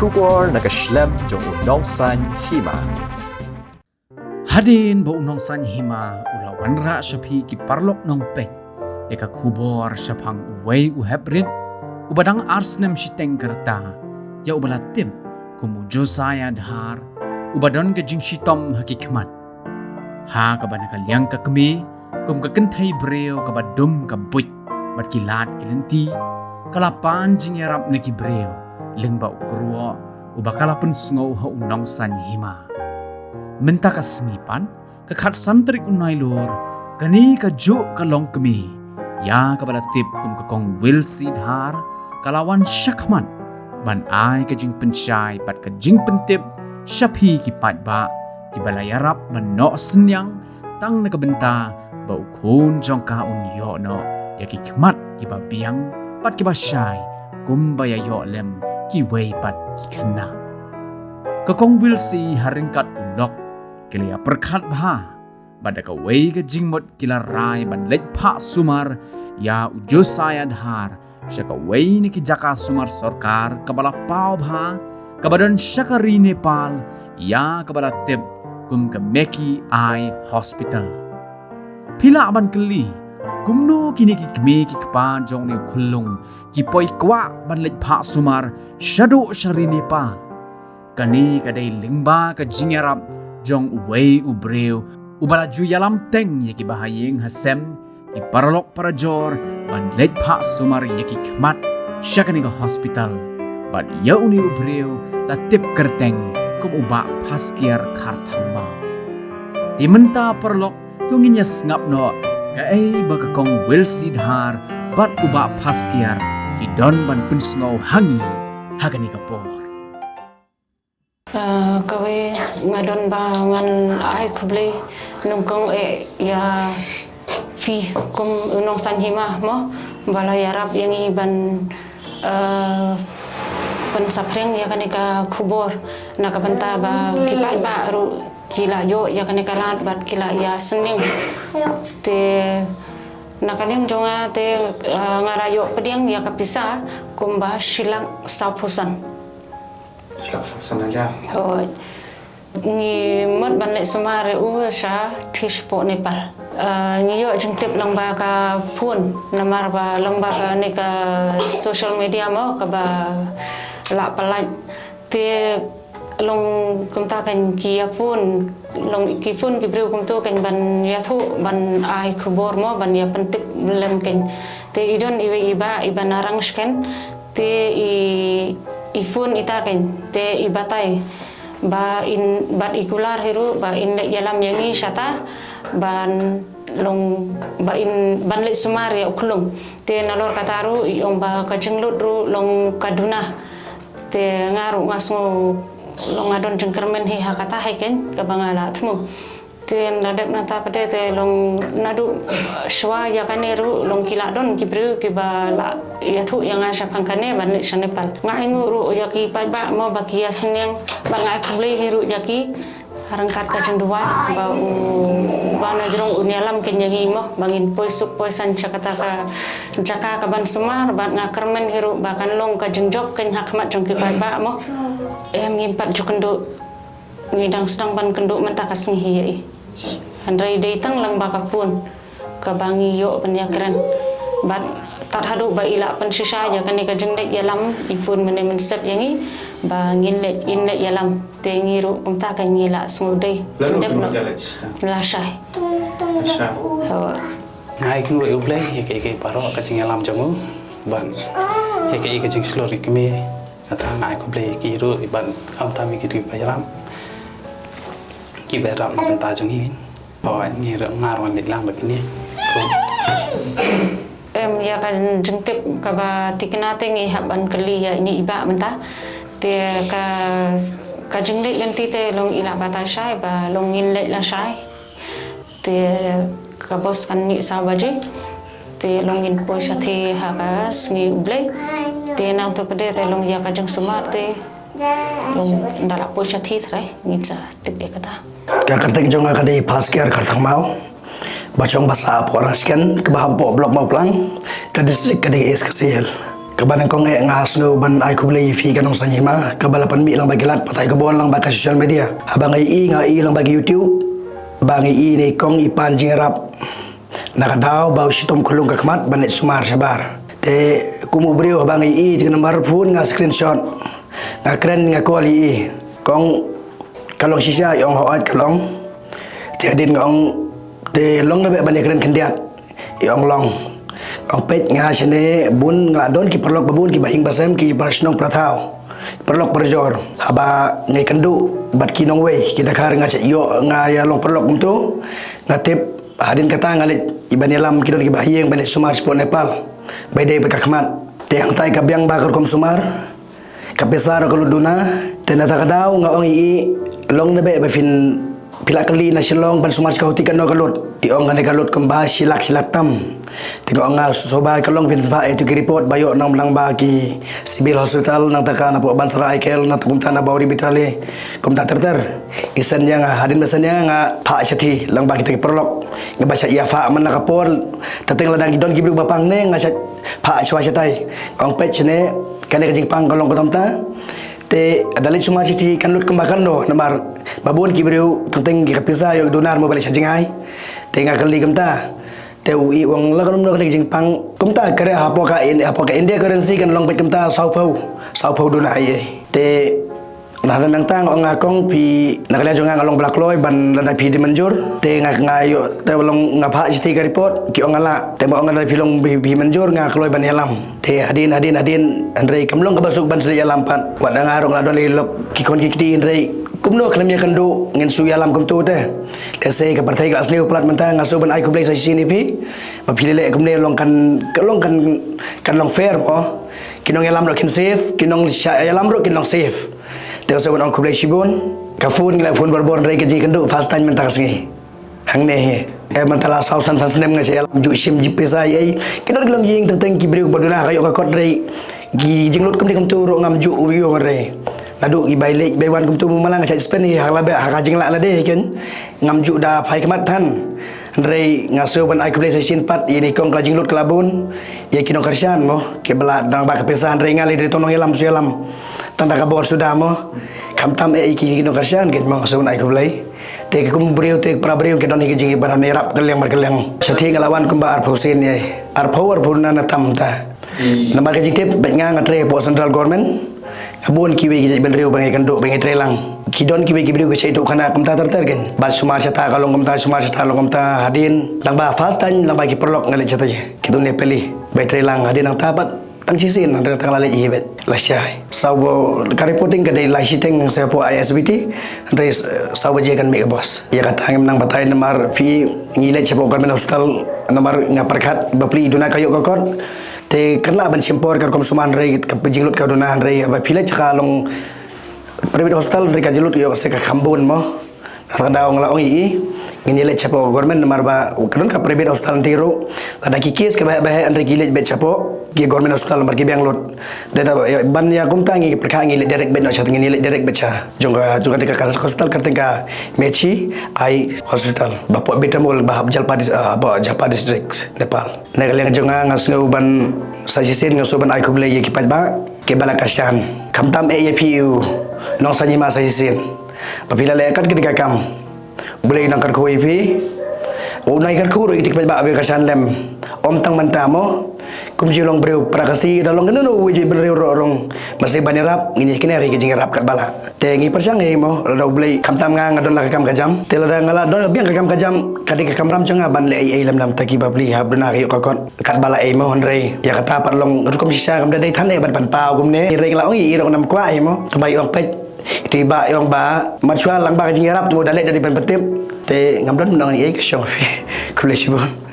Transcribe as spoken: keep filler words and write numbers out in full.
Khubor na ka shlem jong u Nongsaiñ Hima. Hadien ba u Nongsaiñ Hima u la wanrah sha phi ki paralok nongpeit ïa ka khubor shaphang uwei u heprit uba dang ar snem shiteng ka rta, ïa uba la tip kum u Josiah Dhar, uba don ka jingshitom ha ki khmat. Ha kaba na ka liang ka kmie, kum ka kynthei briew kaba dum ka buit bad ki lad ki lynti, ka la pan jingïarap na ki briew lyngba u kyrwoh uba ka la pynsngew ha u Nongsaiñ Hima. Mynta ka sngi pat, ka khatsan tarik u Nailur, kane ka juh ka longkmie, ïa kaba la tip kum ka Kong Wilsi Dhar, ka la wan shakhmat ban ai ka jingpynshai bad ka jingpyntip sha phi ki paidbah kiba la ïarap ban noh synñiang tang na ka bynta ba u khun jong ka un ïoh noh ïa ki khmat kiba biang bad kiba shai, kumba ïa ïoh lem kiwei pat ki khynnah. Ka Kong Wilsi ha ryngkat u lok ki la ïa pyrkhat bha, bad da kawei ka jingmut ki la rai ban leit phah sumar ïa u Josiah Dhar sha kawei na ki jaka sumar sorkar kaba la paw bha, kaba don sha ka ri Nepal, ïa kaba la tip kum ka Meki Eye Hospital. Phi lah ban kylli, kumno kine ki kmie ki kpa jong une u khyllung ki poi kwah ban leit phah sumar shaduh sha ri Nepal? Kane ka dei lyngba ka jingïarap jong uwei u briew uba la ju ïalam teng ïa ki bahaïing hasem, ki paralok parajor, ban leit phah sumar ïa ki khmat sha kane ka hospital. Bad ïa une u briew la tip kyrteng kum u Bah Phaskiar Kharthangmaw. Te mynta paralok, to ngin ïa sngap noh kaei ba ka Kong Wilsi Dhar bad u Bah Phaskiar ki don ban pynsngew ha ngi ha kane ka por. Ah, kawei nga don ba ngan ai khublei nyngkong eh ïa phi kum u Nongsaiñ Hima mo, ba la ïarap ïa ngi ban, ah, pynsaphriang ïa kane ka khubor na ka bynta ba ki paidbah ruh ki la ïoh ïa kane ka lad bad ki la ïa synñiang. Te na ka liang jong nga te, ah, nga la ïoh pdiang ïa ka pisa kumba shi lak sawphew san. Shi lak sawphew san hajar. Hooid. Ngi mut ban leit sumar ïa u sha thiah shapoh Nepal. Ah, ngi ïoh jingtip lyngba ka phone, namar ba lyngba kane ka social media mo kaba la pyllait. Te long kumta kan ki ïa phone, long ki phone ki briew kumto kan ban ïathuh, ban ai khubor mo, ban ïa pyntip lem kan. Te i don iwei i bah iba na Rangshken, te i, i phone ïa ta kan, te i batai ba in, bad i kular hi ruh ba in leit ïalam ïa ngi shata, ban long ba in ban leit sumar ïa u khyllung. Te nalor kata ruh i ong ba ka jinglut ruh long ka duna. Te nga ruh nga sngew long nga don jingkyrmen hi ha kata hi kan, kaba nga la thmu. Te na dep nangta pat te long naduh shuwa ïa kane ruh long ki la don ki briew kiba la ïathuh ïa nga shaphang kane ban leit sha Nepal. Nga ainguh ruh ïa ki paidbah mo ba ki ïa synñiang, ba nga ai khublei hi ruh ïa ki. Ryngkat ka jingduwai ba u, ba na jrong un ïalam kan ïa ngi mo, ba ngin poi suk poi saiñ sha kata ka jaka kaban sumar, bad nga kyrmen hi ruh ba kan long ka jingjop kan ha khmat jong ki paidbah mo. Em, ngim pat ju kynduh, ngi dang sdang ban kynduh mynta ka sngi hi ïa i. Hynrei dei tang lyngba ka phone kaba ngi ïoh ban ïakren. Bad tad haduh ba i la pynshisha ïa kane ka jingleit ïalam, i phone mynne mynstep ïa ngi ba ngin leit, in leit ïalam. Te ngi ruh kumta ka ngi la sngewdei. Lashai. Lashai. Hooid. Nga ai khublei ïa ka, ïa ka baroh ka jingïalam jong u. Bad ïa ka, ïa ka jingshlur ïa ka kmie. Kata nga ai khublei ïa ki ruh, bad khamtam ïa ki ruh ba ïarap. Ki ba ïarap na bynta jong ngi. Hooid, ngi ruh nga ruh ngan leit lang bad kine. Em, ïa ka jingtip kaba thikna te ngi hap ban kylli ïa ine i bah mynta. Te ka, ka jingleit lynti te long i la batai shai ba long ngin leit lashai. Te ka bos kan mih saw baje. Te long ngin poi shathie ha ka sngi U Blei. Te nangta pat te long ïa ka jingsumar te long da la poi shathie trai ngin sa tip ïa kata. Ka kyrteng jong nga ka dei Phaskiar Kharthangmaw. Ba shong basa hapoh Rangshken, kaba hapoh Block Mawplang, ka district ka dei East Khasi Hills. Kaba nyngkong eh nga sngew ban ai khublei ïa phi ka nongsan hima kaba la pynmih lang bad ki lad pathai khubor lang bad ka social media. Haba nga ïohi, nga ïohi lang bad ki YouTube, ba nga ïohi ne kong i pan jingïarap. Na ka daw ba u shitom khulung ka khmat ban leit sumar shabar. Te kum u briew haba nga ïohi te ka number phone nga screenshot, nga kren, nga call ïa i. Kong, ka long shisha? I ong, hooid ka long. Te hadien nga ong, te long da beh ban ïakren khyndiat? I ong long. Ong peit, nga shane bun nga la don ki paralok ba bun, kiba ïing ba sem, ki para shnong para thaw, paralok parajor. Haba nga ïakynduh bad ki nongwei ki dkhar, nga shait ïoh, nga ïa long paralok kumto. Nga tip hadien kata nga leit ban ïalam, ki don kiba ha ïing ban leit sumar shapoh Nepal, ba ïadei bad ka khmat. Te hangtai ka biang ba ka rukom sumar, ka pisa ruh ka lut duna. Te na kata ka daw nga ong ïa i, long da beh ba phin, phi la kylli na Shillong ban sumar sha ka hoti, katno ka lut? I ong kane ka lut kumba shi lak, shi lak tam. Te nga ong, nga sngewbha, ka long phin phah ïa tu ki report ba ïoh nang, nang ba ki civil hospital, nangta ka na poh Bansara Aikel, nangta kumta na Bawri Bitrale, kumta ter ter. I send ïa nga, hadien ba send ïa nga, nga phah shathie lang bad kita ki paralok, nga ba shait ïa phah man la ka por. Te teng lada ki don ki briew ba pang ne, nga shait phah shuwa shatai. Ong peit shane, kane ka jingpang ka long kumta. Te da leit sumar shathie kan lut kumba kan doh, namar ba bun ki briew teng teng ki, ka pisa ïoh duna mo ba leit sha jngai. Te nga kylli kumta. Te u i ong, la kumno kane ka jingpang kumta? Ka re hapoh ka In-, hapoh ka India currency kan long beit kumta sawphew, sawphew duna ei ei. Te na nangta nga ong, nga kong phi, na ka liang jong nga nga long ba la kloi ban, lada phi dei mynjur te nga, nga ïoh, te long nga phah shathie ka report, ki ong nga lah. Te nga ong, lada phi long phi, phi mynjur, nga kloi ban ïalam. Te hadien, hadien, hadien, hynrei kam long kaba suk ban shu ïalam pat. Wat da nga ruh nga la don lok ki khon ki kti, hynrei kumno khlem ïakynduh ngin shu ïalam kumto te. Te se ka pyrthei ka la sniew palat mynta, nga shu ban ai khublei sa shisien ïa phi. Ba phi leh kumne long kan, long kan, kan long fair mo. Ki nongïalam ruh kin safe, ki nongshah ïalam ruh kin long safe. Te nga shu ban ong khublei shibun. Ka phone ngi la phone borbor, hynrei ka jingïakynduh first time mynta ka sngi. Hangne hi. Eh, mynta la saw san san snem nga shah ïalam, juh shim, juh pisa ei ei. Ki don ki longïing teng teng, ki briew ba duna ha ka ïoh ka kot, hynrei ki jinglut kumne kumto ruh ngam juh u ïoh, hynrei naduh ki bai leit bai wan kumto mo, ma la nga shah spend hi ha la beh ha ka jinglah lade, ken ngam juh da phai khmat than. Hynrei nga shu ban ai khublei sa shisien pat ïa i kong, ka la jinglut ka la bun. Ïa ki nongkyrshan mo, kiba la dang ba ka pisa, hynrei nga lei dei tang nongïalam shu ïalam tang da ka bor suda mo. Khamtam eh ïa ki nongkyrshan, ken mo, nga shu ban ai khublei. Te ki kum briew, te para briew ki don hi ka jingïarap kylliang mar kylliang. Shathie nga la wan kumba arphew sien ïa, arphew, arphew na, na tam ta. Namar ka jingtip bad nga, nga trei hapoh central government. Nga bun kiwei ki jaitbynriew ba nga ïakynduh, ba nga trei lang. Ki don kiwei ki briew ki shait tuh khana kumta ter ter, ken. Ba sumar shata ka long kumta, sumar shata long kumta, hadien lang ba first time lang ba ki paralok nga leit shata, ki don ne peli ba trei lang, hadien nangta pat tang shisien, hynrei tang la leit hi bad la shai. Saw ba ka reporting ka dei la shiteng sa hapoh I S B T, hynrei saw baje kan mih ka bos. Ïa kata ngim nang batai namar phi, ngi leit shapoh government hospital namar nga pyrkhat ba pli duna ka ïoh ka kot. Te kan lah ban shim por ka rukom sumar, hynrei ka jinglut ka duna, hynrei ba phi leit sha ka long private hospital, hynrei ka jinglut ïoh ka se ka kham bun mo. Ka daw nga la ong ïa i, ngin ïa leit shapoh government namar ba ka don ka private hospital, hynrei ruh lada ki case ka baheh baheh, hynrei ki leit beit shapoh ki government hospital namar ki biang lut. Te da ban ïa kumta ngi pyrkhat ngi leit direct beit noh sha, ngin ïa leit direct beit sha jong ka, jong ka, ka hospital ka teng ka Mechi Eye Hospital ba poh Bitamul ba hap Jalpa dis-, ah, ba Jalpa district, Nepal. Na ka liang jong nga, nga sngew ban sa shisien, nga sngew ban ai khublei ïa ki paidbah kiba la kyrshan. Khamtam eh ïa phi u nongsan hima sa shisien ba phi la leh kat kane ka kam. U Blei un nang kyrkhu ïa phi. Un nang kyrkhu ruh ïa ki paidbah ba kyrshan lem. Ym tang mynta mo, kum ju long briew para Khasi, da long kano kano uwei ju briew ruh rong, ma se ban ïarap, ngin ïa kynnoh ïa ka jingïarap katba lah. Te ngi pyrshang ïa i mo, lada U Blei, khamtam nga, nga don la ka kam ka jam. Te lada nga la don biang ka kam ka jam, ka dei ka kamram jong nga ban leh ei ei lem, namar ki bapli hap duna ka ïoh ka kot katba lah ei mo, hynrei ïa kata pat long rukom shisha, kam da dei than eh ban pynpaw kumne. Hynrei nga la ong ïa i ruh ngam kwah ei mo, te ba i ong peit, te ba i ong ba mat shuwa lang ba ka jingïarap, te mo da leh da dei ban pyntip. Te ngam don ban ong ei ei, ka shong phi. Khublei shibun.